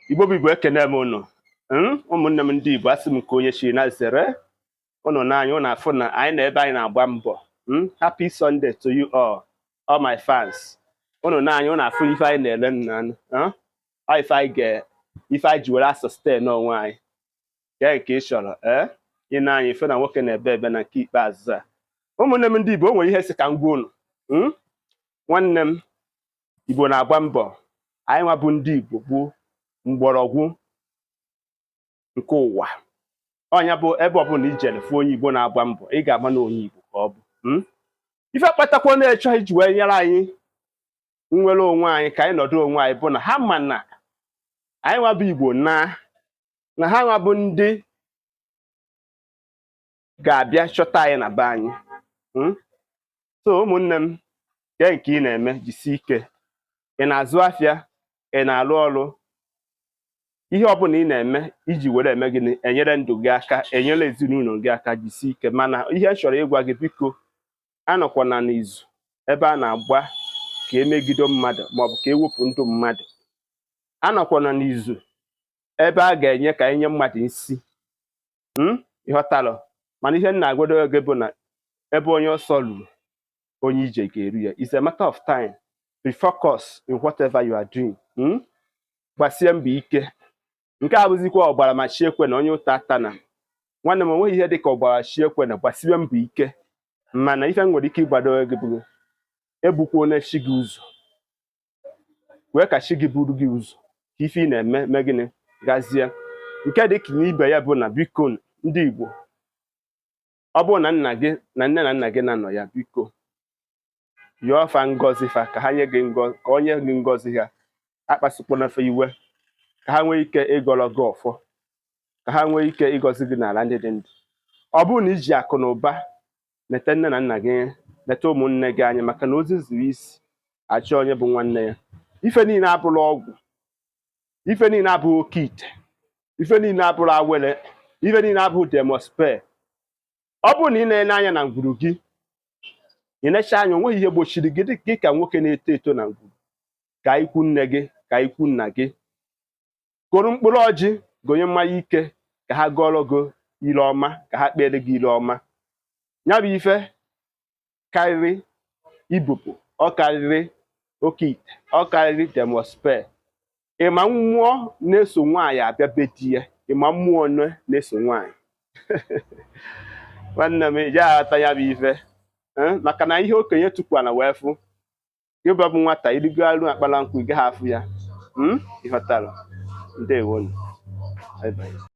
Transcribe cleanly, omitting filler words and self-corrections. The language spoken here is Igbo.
Igbo bụ Igbo, ekene m ụnụ. Ụmụnne m ndị Igbo, asị m nke onye chiri na zere ụnụ n'anya ụnụ afụ na anyị na ebe anyị na-agba mbọ. Happy Sunday to you all my fans. Ụnụ n'anya ụnụ afụ ife anyị na-ele nna ọ ife anyị ga ife anyị ji were asustain onwe anyị. Kee nke ị chọrọ ee ị na-anya ife na nwoke na-ebe ebe na nke ikpeazụ a. Ụmụnne m ndị Igbo, o nwere ihe sị ka m gwa ụnụ. Nwanne m, Igbo na-agba mbọ. Anyị nwa bụ ndị Igbo bụ mgbọrọgwụ nke ụwa. Ọnya bụ ebe ọbụla ijere fụ onye Igbo na-agba mbọ, ị ga-ama na onye Igbo ka ọ bụ. Ife kpatakwa na-echọghị iji wee nyere anyị nnwere onwe anyị ka anyị nọdụ onwe anyị bụ na ha ma na anyị nwa bụ Igbo na ha nwa bụ ndị ga-abịa chọta anyị na be anyị. So ụmụnne m, kee nke ị na-eme, jisie ike. Ị na-azụ afịa, ị na-arụ ọrụ, ihe ọbụla ị na-eme iji were eme gịnị enyere ndụ gị aka, enyere ezinụlọ gị aka, jisie ike. Mana ihe m chọrọ ịgwa gị, biko, anọkwana n'izu ebe a na-agba ka emegido mmadụ maọbụ ka ewepụ ndụ mmadụ. Anọkwana n'izu ebe a ga-enye ka enye mmadụ nsi. Ịghọtalụ? Mana ihe m na-agwado gị bụ na ebe onye ọsọ ruru, onye ije ga-eru ya. It's a matter of time. Be focused in whatever you are doing. Gbasie mbọ ike. Nke a bụzikwa ọgbara ma chi ekwe na onye ụta ata na nwanne m, onweghị ihe dịka ọgbara chi ekwe na. Gbasiwe mbọ ike. Mana ife m nwere ike ịgbado gị bụ egbukwa onye chi gị ụzọ, wee ka chi gị buru gị ụzọ, ka ife ị na-eme mee gịnị gazie. Nke dị ka n'ibe ya bụ na, biko, ndị Igbo, ọ bụrụ na nna gị na nne na nna gị na-anọ ya, biko yọọ fa ngọzi fa, ka ha nye gị ngọzi, ka o nye gị ngọzi ha. Akpasukwana fa iwe, ka ha nwee ike ịgọrọ gị ọfọ, ka ha nwee ike ịgọzi gị n'ala ndị dị ndụ. Ọ bụrụ na iji akụ na ụba, nete nne na nna gị, nete ụmụnne gị anya, maka na ozi zuru isi achọ onye bụ nwanne ya. Ife niile abụrụ ọgwụ, ife niile abụghị oke ite, ife niile abụrụ awele, ife niile abụghị demospe. Ọ bụrụ na ị na-ele anya na ngwuru gị, ị necha anya, onweghị ihe gbochiri gị dị ka nwoke na-eto eto na ngwuru ka ikwu nne gị, ka ikwu nna gị gụrụ mkpụrụ ọjị, gonye mmanya ike, ka ha gụọrọ gị ile ọma, ka ha kpere gị ile ọma. Ya bụ ife karịrị ibupụ, ọ karịrị oke ite, ọ karịrị demospe. Ịma mmụọ na-eso nwaanyị abịa be di ya, ịma mmụọ na-eso nwaanyị. Nwanne m, ị aghọta ya bụ ife, maka na ihe okenye tukwana wee fụ gị bụ nwata irigo arụ akpala nkwụ, ị gaghị afụ ya. Ịghọtara? Ndewonu. Bye bye.